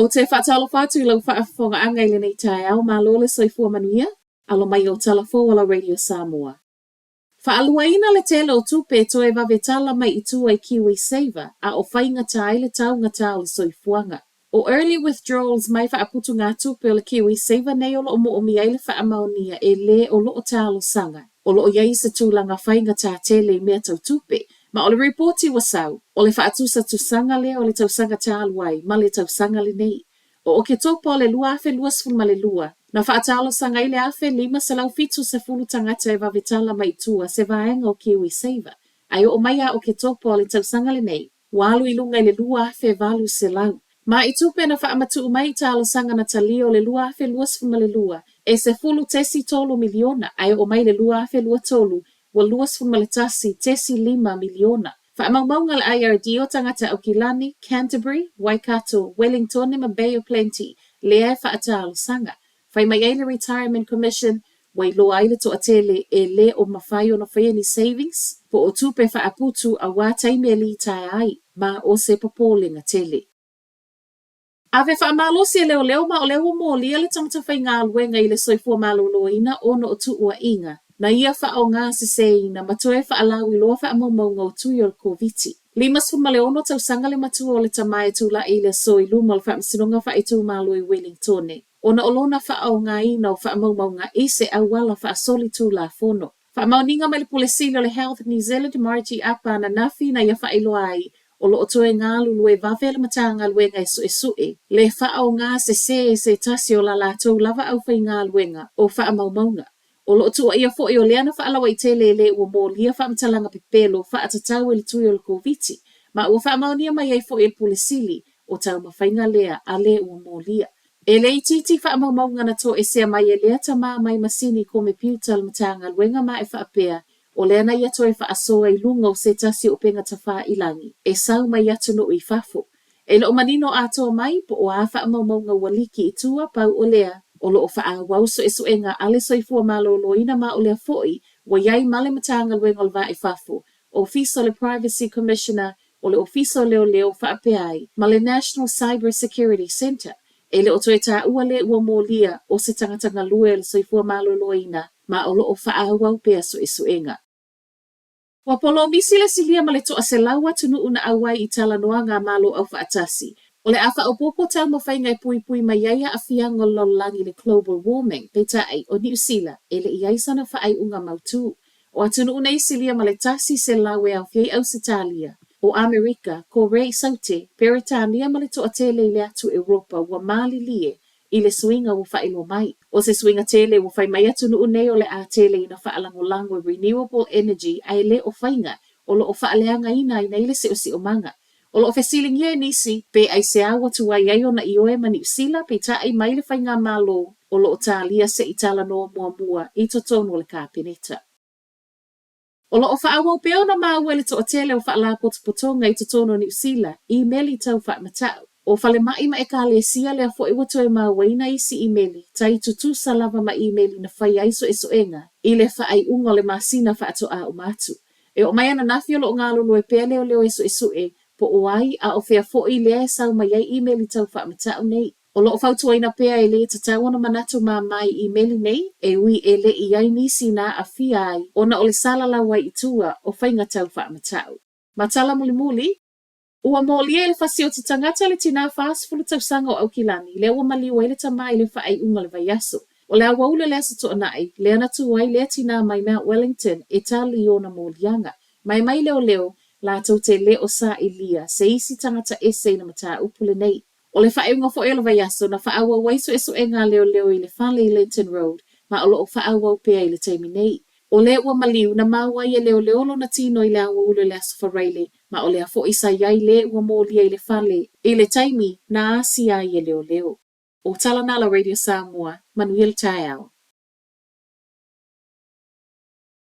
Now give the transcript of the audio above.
Ou te faatalofa atu i lau faafofogaaga i lenei taeao, malo le soifua manuia, alo mai o tala fou a lau Radio Samoa. Faaluaina le tele o tupe e toe vave tala mai i tua i KiwiSaver, a o faigata ai le taugata o le soifuaga. O early withdrawals mai faaputugatupe o le KiwiSaver nei o lo o moomia ai le faamaonia e lē o lo o talosaga. O lo o i ai se tulaga faigata tele i mea tau tupe, ma o le ripoti ua sau, o le faatusatusaga lea o le tausaga talu ai ma le tausaga lenei. O Oketopa o le 2022, na faatalosaga ai le 1,570 tagata e vave tala mai i tua se vaega o KiwiSaver, ae oo mai ia Oketopa o le tausaga lenei, ua alu i luga i le 2,800. Ma i tupe na faamatuu mai i talosaga na talia o le 2022, e 10.3 miliona, ae oo mai i le 2023, ua 21.5 miliona. Faamaumauga a le IRD o tagata Aukilani, Canterbury, Waikato, Wellingtone ma Bay of Plenty, lea e faatalosaga. Fai mai ai le Retirement Commission, ua iloa ai le toatele e lē o mafai ona faia ni savings po o tupe faaputu auā taimi e litaea ai, ma o se popolega tele. Ave faamalosi e leoleo ma o lea ua molia le tagata faigaluega i le soifua maloloina ona o tuuaiga na ia faaaoga seseina ma toe faalauiloa faamaumauga o tui o le Koviti. 56 tausaga le matua o le tama e tulai i le aso i luma o le Faamasinoga Faaitumalo i Wellingtone ona o lona faaaogaina o faamaumauga i se auala faasolitulafono. Faamaoniga mai le Pule Sili o le Health New Zealand Margie Apa ananafi na ia faailoa ai o lo o toe galulue vave le Matagaluega e suesue le faaaoga sesē e se tasi o la latou lava aufaigaluega o faamaumauga. O lo o tuuaia foi o lea na faalauaitele e le ua molia faamatalaga pepelo faatatau i le tui o le Koviti ma ua faamaonia mai ai foi e le Pule Sili o taumafaiga lea a le ua molia. E le itiiti faamaumauga na toesea mai e lea tama mai masini komepiuta a le Matagaluega ma e faapea, o lea na ia toe faasoa i luga o se tasi o upega tafailangi e sau mai atunuu i fafo. E le o manino atoa mai po o a faamaumauga ua liki i tua, pau o lea, o lo o faaauau suesuega a le Soifua Maloloina ma o lea foi ua i ai ma le Matagaluega o le Va i Fafo, Ofisa o le Privacy Commissioner, o le Ofisa o Leoleo faapea ai ma le National Cyber Security Centre. E le o toe taua le ua molia o se tagata galue o le soifua maloloina ma o lo o faaauau pea suesuega. Ua polomisi le silia ma le toaselau atunuu na auai i talanoaga a Malo Aufaatasi. O le a faaopoopo taumafaiga e puipui mai ai aafiaga o le lalolagi i le global warming, peitai, o Niu Sila, e le i i ai sana faaiuga mautū. O atunuu nei silia ma le 100 e aofia ai Ausetalia, o Amerika, Korea i Saute, Peretania ma le toatele i le atu Europa ua malilie i le suiga ua faailoa mai. O se suiga tele ua fai mai atunuu nei o le a tele ina faalagolago i renewable energy ae le o faiga o lo o faaleagaina ai nei le siosiomaga. O lo o fesiligia e nisi pe aisea ua tuai ai ona ioe ma Niu Sila peitai mai le faigamalo o lo o talia se i talanoa muamua i totonu o le Kapeneta. O lo o faaauau pea ona maua e le toatele o faalapotopotoga i totonu o Niu Sila imeli tau faamatau. O falemai ma ekalesia lea foi ua toe mauaina isi imeli tai tutusa lava ma imeli na fai ai suesuega i le faaiuga o le masina faatoa uma atu. E oo mai ananafi o lo o galulue pea leoleo e suesue po o ai a o fea foi lea e sau mai ai imeli tau faamatau nei. O lo o fautuaina pea e lē tatau ona manatu māmā i imeli nei, e ui e le i ai nisi na aafia ai ona o le salalau ai i tua o faiga tau faamatau. Ma tala mulimuli, Ua molia i le fasioti tagata le tinā 40 tausaga o Aukilani, lea ua maliu ai le tama i le faaiuga o le vaiaso. O le aoauli o le Aso Toonai, lea na tu ai lea tinā mai Mount Wellington e tali i ona moliaga. Mai mai leoleo, latou te le o sailia se isi tagata ese i le mataupu lenei. O le faaiuga foi o le vaiaso, na faaauau ai suesuega a leoleo i le fale i Lenton Road, ma o lo o faaauau pea i le taimi nei. O le ua maliu, na maua ai e leoleo lona tino i le aoauli o le Aso Faraile, ma o lea foi sa i ai le ua molia i le fale i le taimi na asia ai e leoleo. O tala na a la Radio Samoa, manuia le taeao.